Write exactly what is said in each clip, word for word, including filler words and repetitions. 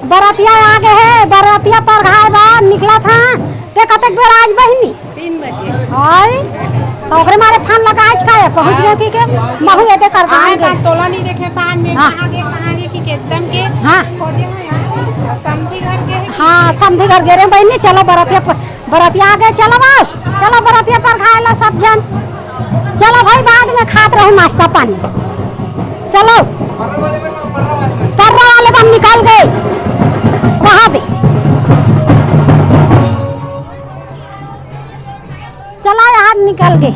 बरतिया आ गे हे, बरतिया परघाय बर निकलत हन। ते कतेक बेर आइस बहिनी? तीन बजे। हाय, त ओकरे मारे फोन लगाएच का हे, पहुँच गे कि के? महू एदे कर आए दान गे। का तोला नहीं देखे, तान में हाँ। कहाँ गे, कहाँ गे कि के एकदम के हाँ। खोजे हैं यार। समधी घर गे हे कि हाँ, समधी घर गे रहे बहिनी, चलो बरतिया प-, बरतिया आ गे, चलो बाऊ, चलो बरतिया परघाय ला सब झन। चलो भाई, बाद में खात रहू नाश्ता पानी। चलो, पर्रा वाले बन निकल गे। रहा दे। चलो, यहाँ निकल गे।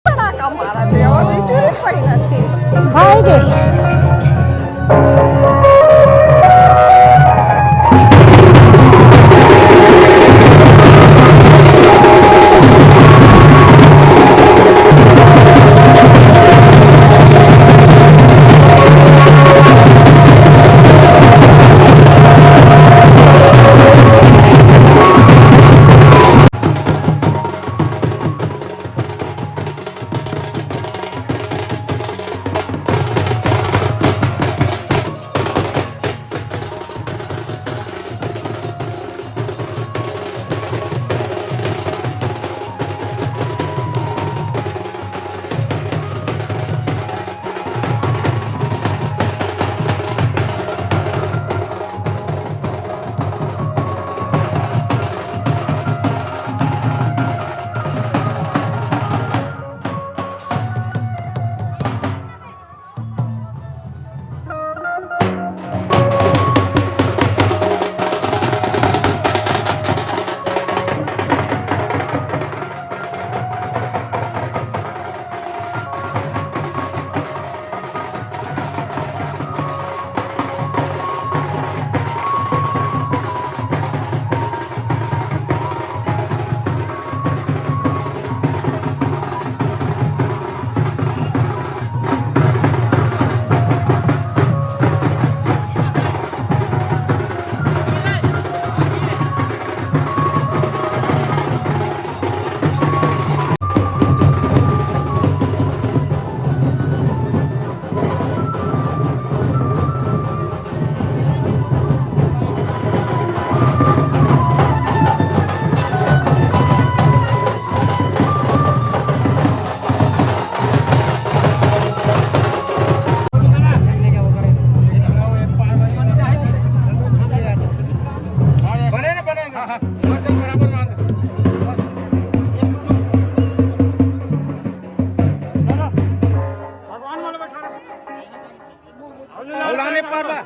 पटाखा मारा देवा, नहीं चोरी पहिना थे। भाई गे। उड़ाने पर बा।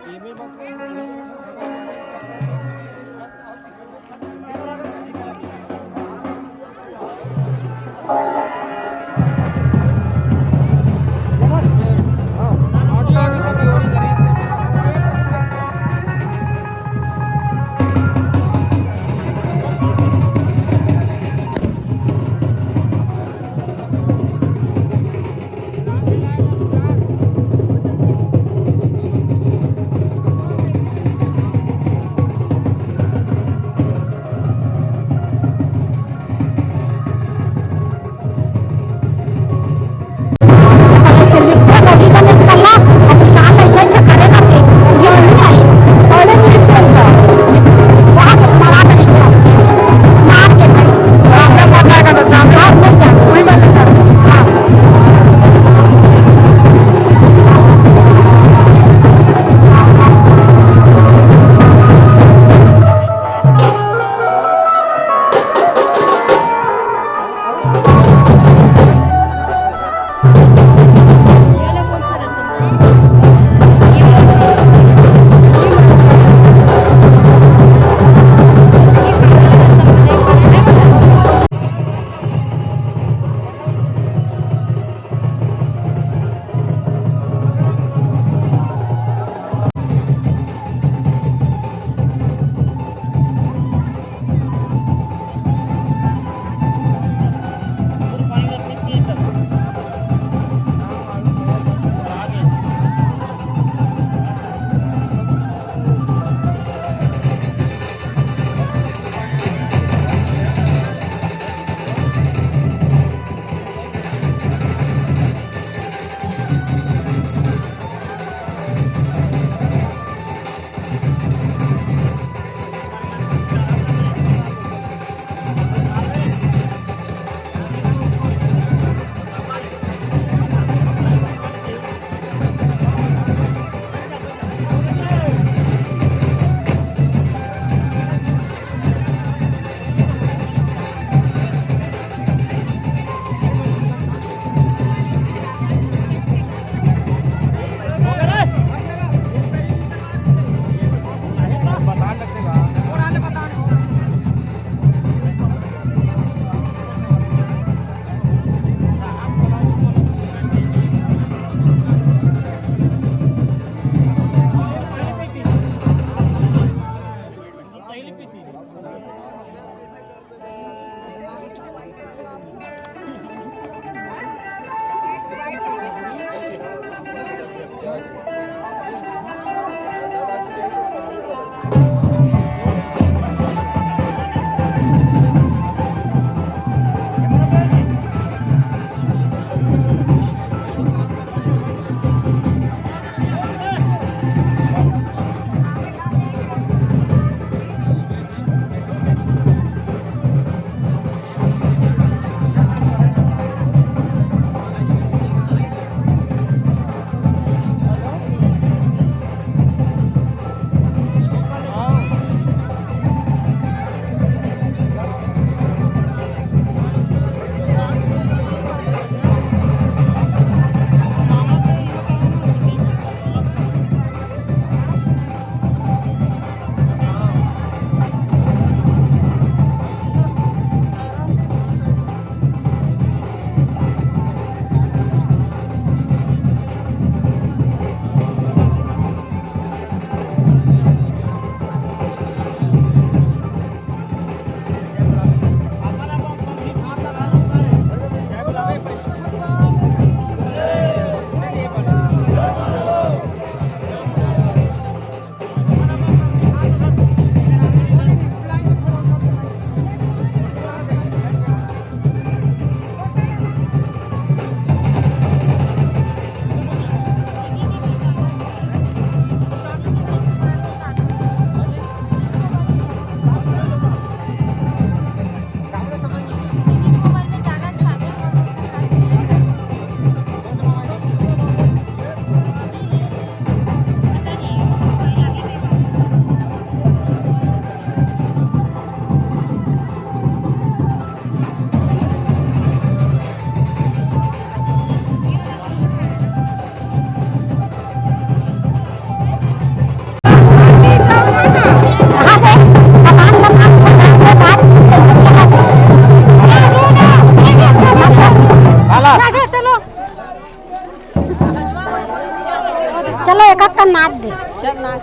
चलो, एक एक कर नाच दे। चल, नाच।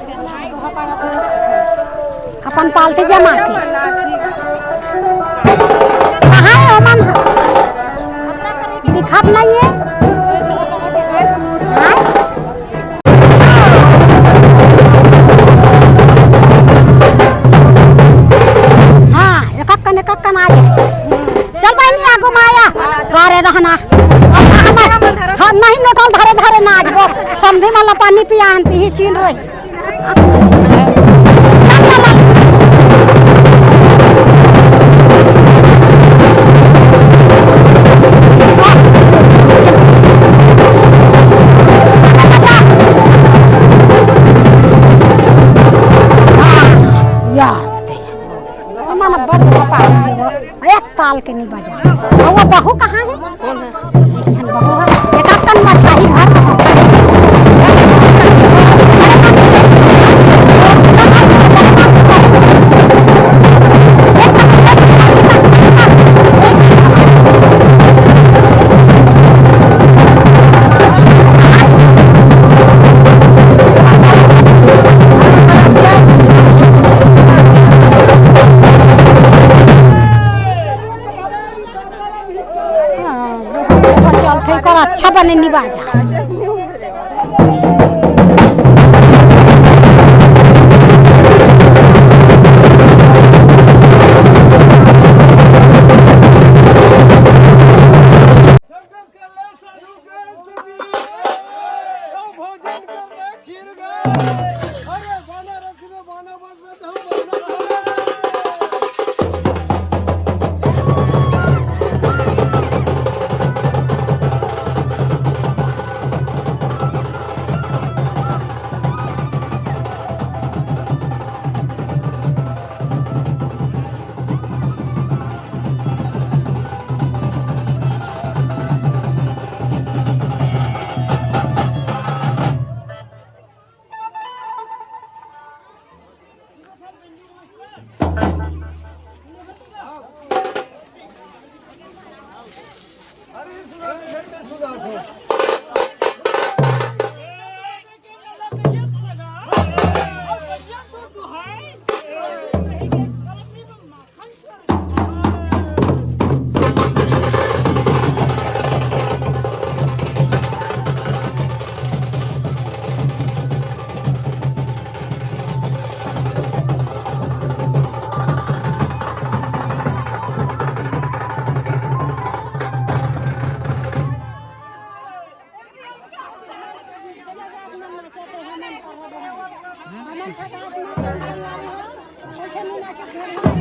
अपन पाल्टी जमा के। कहाँ हे ओमन? दिखत नहीं हे। हाँ? हाँ, एक एक कन, एक एक कन आ जाए। चल बहिनी, आगू मा आया। सारे रहना। हाँ, नहीं नोटल धरे धरे नाचबो। समधी मन ला पानी पिया आनती ही चीन रही। या, मन बड़ पापा। एक ताल के नहीं बजा। और वो बहू कहाँ है? कौन है? एक बहू है। एक अपन बच्चा ही घर। हाँ, बहुत चलथे, एकर अच्छा बने निबाजा। हमन खटास में टेंशन वाले हो, कैसे नहीं नाचे घोड़े।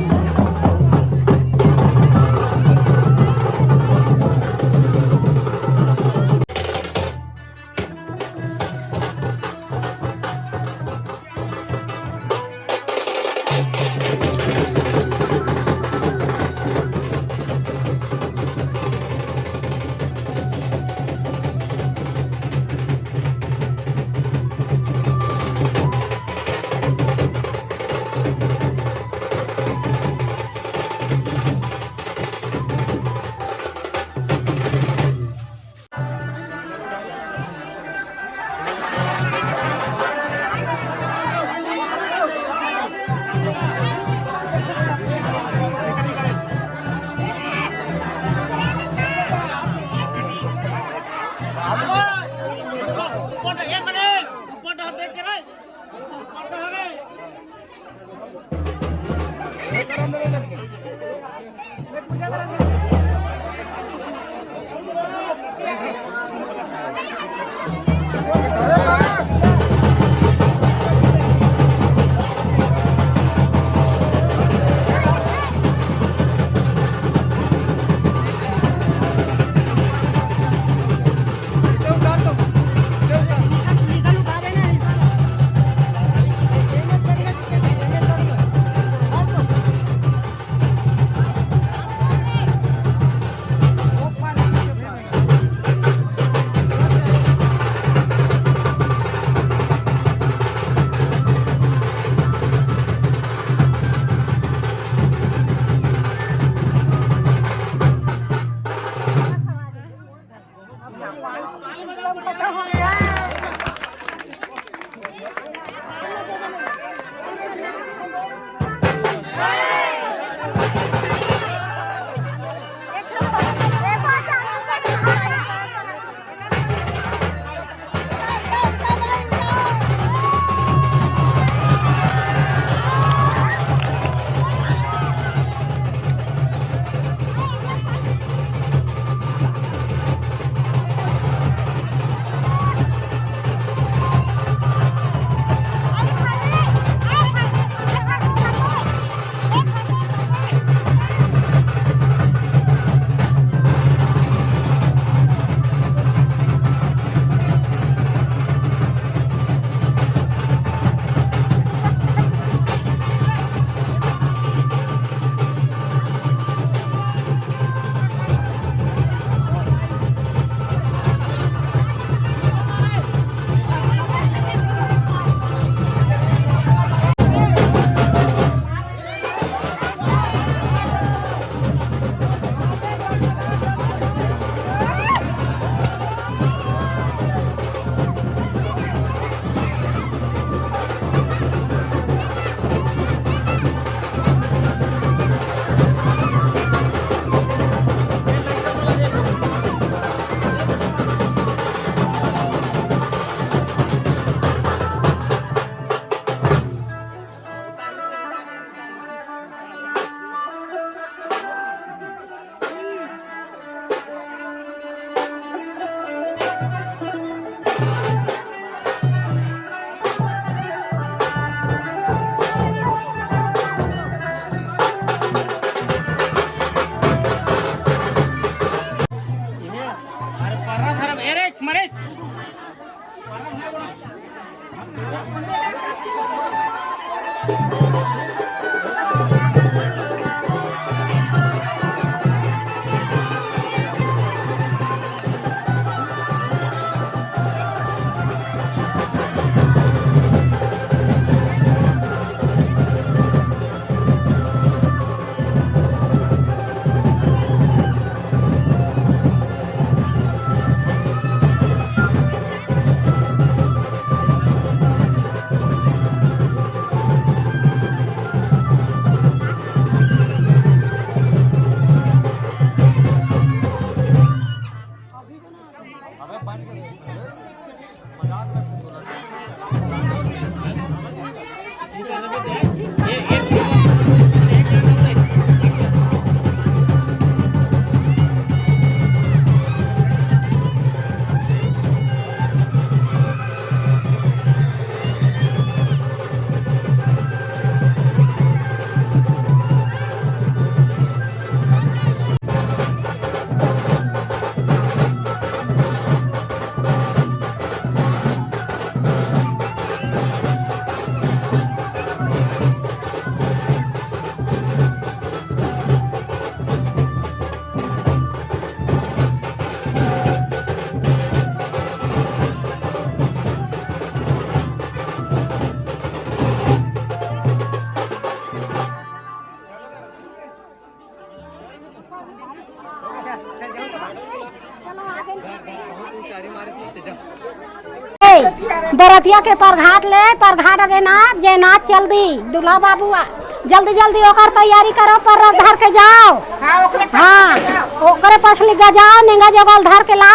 कलकतिया के परघाट ले, परघाट रे ना, जयनाथ चल दी, दूल्हा बाबू आ, जल्दी जल्दी ओकर तैयारी करो, परब धर के जाओ। हाँ, ओकरे पास हाँ, ले जाओ। ओकरे पास ले जाओ, नेंगा जोगल धर के ला,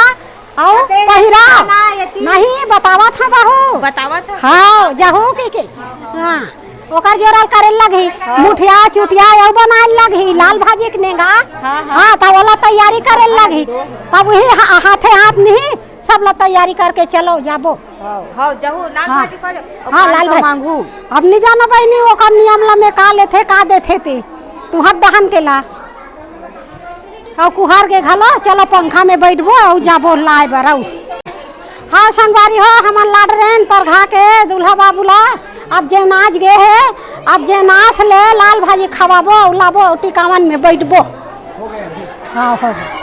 अउ अते पहिरा। ना, एती। नहीं, बतावत ह बहू। बतावत ह। हाँ, जहू की के। हाँ, ओकर जोरल करे लगही। हाँ। मुठिया, चुटिया, अउ बनाए लगही, लाल भाजी के नेंगा। हाँ, हाँ। हाँ, त ओला तैयारी करे लगही। तब वही हा-, हाथे हाथ नहीं, सब ला तैयारी करके चलो, जाबो। हाँ, जाहू, लाल हाँ। भाजी खा जाओ। हाँ, लाल भाजी। मांगू। अब नहीं जाना बहिनी, ओकर नियम ला में का लेथे, का देथे ते। तुहर डहन के ला। अउ कुहार के घलो, चलो पंखा में बैठबो, अउ जाबो लाए बर, अउ। हाँ, संगवारी हो, हमन लाड रेन परघा के दूल्हा बाबू ला, अब जेवनास गे हे, अब जेवनास ले लाल भाजी खवाबो, अउ लाबो, अउ टिकावन में बैठबो। हाँ, हो गया।